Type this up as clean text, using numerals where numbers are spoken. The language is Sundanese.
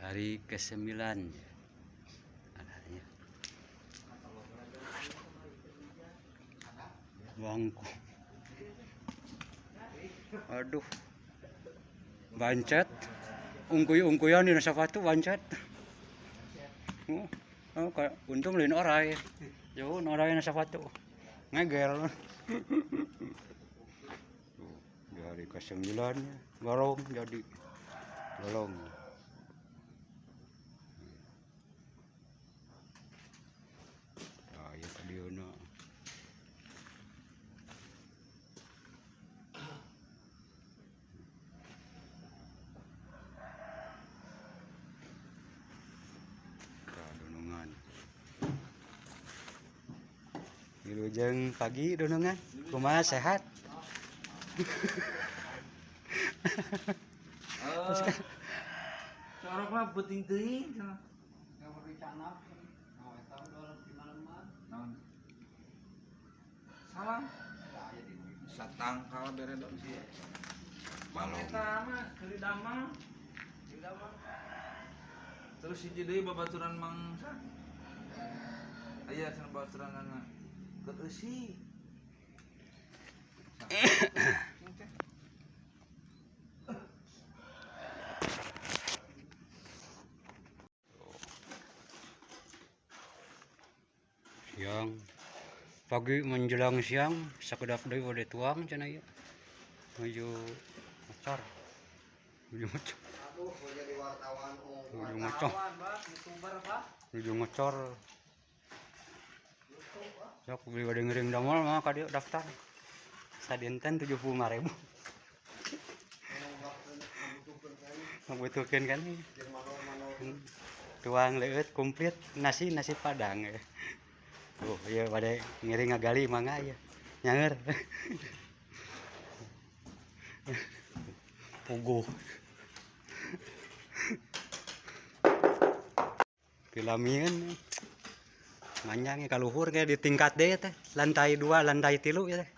Hari ke-9 ya. Adanya. Bangku. Aduh. Bancet. Ungkuy-ungkuyan dina sapatu bancet. Oh, oh, untung lain orai. Jauh orai na sapatu. Ngegel. Tuh, di hari ke-9 garong jadi lolong. Nah, ya kadieuna. Tah dunungan. Wilujeng pagi dunungan. Kumaha sehat? Corok lah penting teuing cenah. Naon? Salah. Satangkal beredon sih. Balong. Eta mah keur damang. Terus hiji deui babaturan mangsa. Aya cenah babaturanana. Keur eusi. Siang. Pagi menjelang siang sakedap deui bade tuang cenah ieu. Nuju ngecor. Nuju ngecor. Aduh, gua jadi wartawan. Oh, Nuju ngecor. Nuju ngecor. Sok beli bade ngiring damel mah ka dieu daftar. Sadinten 75.000. Ngabutuhkeun kan. Jeung manor-manor. Tuang leueut komplit nasi nasi padang ya. Tuh, ieu bade ngiring ngagali mangga ieu. Nyaeur. Puguh. Pilamieun manjang ka luhur kayak di tingkat deui teh, lantai 2, lantai 3 ya teh.